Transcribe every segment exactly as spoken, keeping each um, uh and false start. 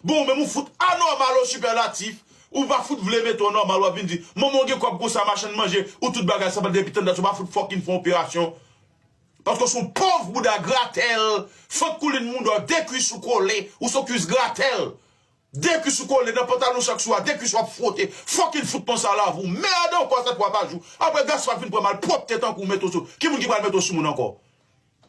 Bon, ou menm ou fout anòmal o sipèlatif. Ou pa fout vle mete w nòmal, w ap vin di, manman w gen kòb konsa, machann manje, ou tout bagay sa, depi tann dat ou pa fout fucking fè yon operasyon. Paske w se yon pòv bouda gratèl, fant koulin mouda w, de kwis ou kole, ou se yon kwis gratèl. De kwis ou kole nan pantalon sak sou a, de kwis w ap fwote. Fucking fout panse a lavi w. Mèd ankò sèt fwa pa jou. Apre Gaspa vin pran malpwòpte tankou w mete w sou. Ki moun ki pral mete w sou moun ankò?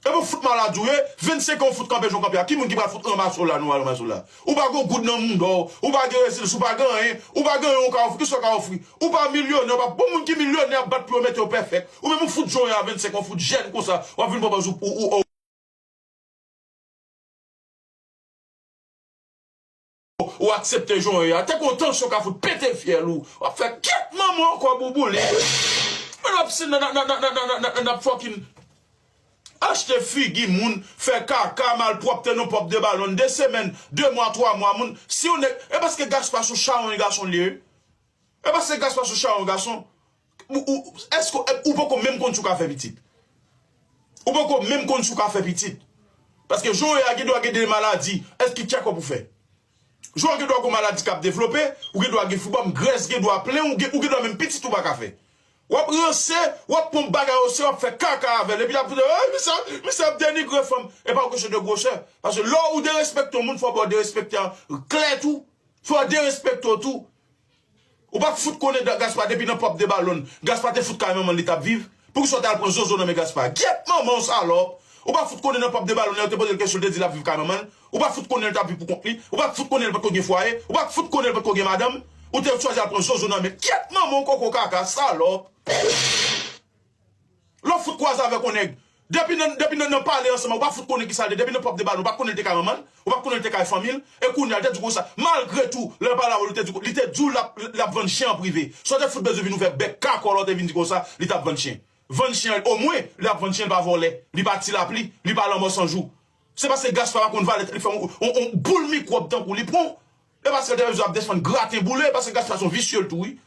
Epi w fout maladi w ye, vennsenk an w fout kanpe jan w kanpe a. Ki moun ki pral fout ranmase w la, nou al ranmase w la? Ou pa gen yon goud nan mouda w, ou pa gen rezilans, ou pa gen anyen, ou pa gen anyen w ka ofri, kisa w ka ofri? Ou pa milyonè, ou pa bon moun ki milyonè ap bat pou yo mete yo pèfèk. Ou menm ou fout jan w ye a vennsenk an, ou fout jèn konsa, w ap vin pran pòz ou, ou, ou, ou aksepte jan w ye a. Te gon tansyon ka fout pete fyèl ou. W ap fè kyèt manman ankò bouboulin. Men w ap si nan, nan, nan, nan, nan, nan, nan, nan fucking achte figi moun, fè kaka, malpwòpte nan pòp de balon, de semèn, de mwa, twa mwa, moun, si yon nèg, e paske Gaspa se yon chawony gason li ye. E paske Gaspa se yon chawony gason. Ou, ou, èske ou, ou poko menm konn si w ka fè pitit? Ou poko menm konn si w ka fè pitit? Paske jan w ye a gen dwa gen de maladi. Èske check up ou fè? Jan w gen dwa gen maladi k ap devlope, ou gen dwa gen fibwòm, grès gen dwa plen, ou gen, ou gen dwa menm pitit ou pa ka fè. W ap ranse, w ap pran bagay o serye, w ap fè kaka avè l. Epi l ap di, "Ey, misye, misye ap denigre fanm." E pa yon kesyon de gwosè. Paske lè w derespekte yon moun, fò w ba w derespekte a klè tou. Fò w derespekte w tou. Ou pa fout konnen Gaspa depi nan pòp de balon. Gaspa te fout kay manman l li t ap viv. Poukisa w t al pran zozo nan men Gaspa? Gyèt manman w salòp. Ou pa fout konnen nan pòp de balon yo te poze l kesyon, l te di l ap viv kay manman l. Ou pa fout konnen l t ap viv pou kont li. Ou pa fout konnen l potko gen fwaye. Ou pa fout konnen l potko gen madanm. Ou te chwazi al pran zozo nan men. Gyèt manman w koko kaka salòp. Lè w fout kwaze avèk yon nèg, depi nan, depi nan, nan pale ansanm, ou pa fout konnen kisa l te, depi nan pòp de balon, ou pa t konnen l te kay manman l, ou pa t konnen l te kay fanmi l, e kounye a l te di konsa, malgre tou, lè l pale avè w, li te di, li te di w l ap, l ap vann chen an prive. Sa w te fout bezwen vin ouvè bèk kakò lè w te vin di konsa, li t ap vann chen. Vann chen, omwen, li ap vann chen, li pa vòlè, li pa ti lapli, li pa lanmò san jou. Se paske Gaspa pa konn valè tèt li, fè yon, yon, yon boul mikwòb tankou li pran w. E paske l te bezwen ap desann graten boule, e paske Gaspa se yon visye l tou, wi.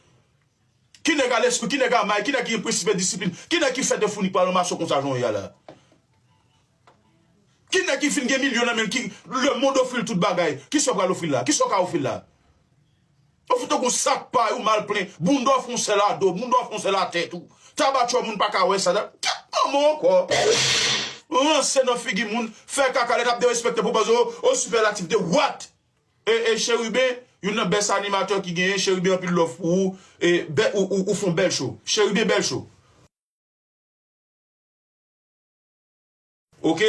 Ki nèg a lespri, ki nèg a may, ki nèg ki gen prensip e disiplin, ki nèg ki fè de fou ni pral ranmase w konsa jan w ye a la? Ki nèg ki fin gen milyon nan men l, ki lemonn ofri l tout bagay, kisa w pral ofri l la? Kisa w ka ofri l la? Ou fout tankou sak pay ou mal plen, bounda w fè yon sèl a do, bounda w fè yon sèl a tèt ou. Tabatchò moun pa ka wè sa, da, kèt manman w ankò. Ranse nan figi moun, fè kaka, lè t ap derespekte pou baz o, o sipèlatif de what? E, e Cheriben, youn nan best animatè ki genyen, Cheriben anpil love pou ou, e bè, ou, ou, ou fè yon bèl show. Cheriben bèl show. Ok?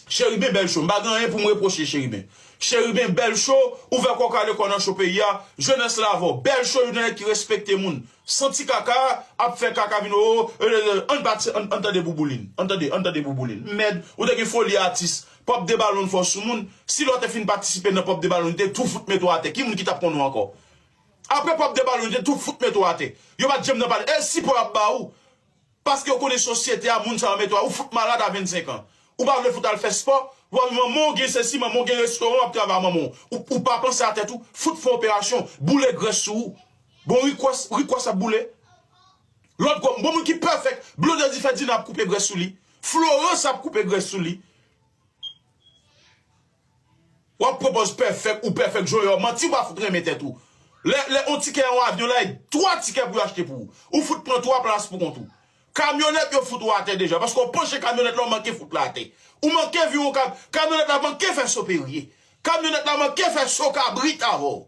Cheriben bèl show. M pa gen anyen pou m repwoche Cheriben. Cheriben bèl show, ouvè kò w kale kò w nan show peyi a, jenès la avè w. Bèl show, youn nan nèg ki respekte moun. Santi kaka, ap fè kaka vin o, o, e, e, e, ann pati, ann, ann tande bouboulin. Ann tande, ann tande bouboulin. Mèd, ou te gen foli atis. Pòp de balon fò sou moun. Si lè w te fin patisipe nan pòp de balon, te tou fout mete w atè. Ki moun ki t ap konn ou ankò? Apre pòp de balon, te tou fout mete w atè. Yo pa t janm nan pale. E sipò y ap ba ou? Paske yo konnen sosyete a, moun sa yo mete w a, ou fout malad a vennsenk an. Ou pa vle fout al fè spò, ou pa vle manman w gen sesi, manman w gen restoran, w ap travay a manman w. Ou, ou pa panse a tèt ou, fout fè operasyon, boule grès sou ou. Bon, Rick Ross, Rick Ross ap boule. Lòt gwo, bon moun ki pèfèk, Blondedy Ferdinand ap koupe grès sou li. Florence ap koupe grès sou li. W ap pran pòz pèfèk, ou pèfèk, jan w ye a, manti, w pa fout renmen tèt ou. Lè, lè yon tikè yon avyon la, e twa tikè pou yo achte pou ou. Ou fout pran twa plas pou kont ou. Kamyonèt, yo fout ou atè deja, paske w panche kamyonèt la, w manke fout l atè. Ou manke vire yon kam-, kamyonèt la manke fè Soperye. Kamyonèt la manke fè Sokabrit avè w.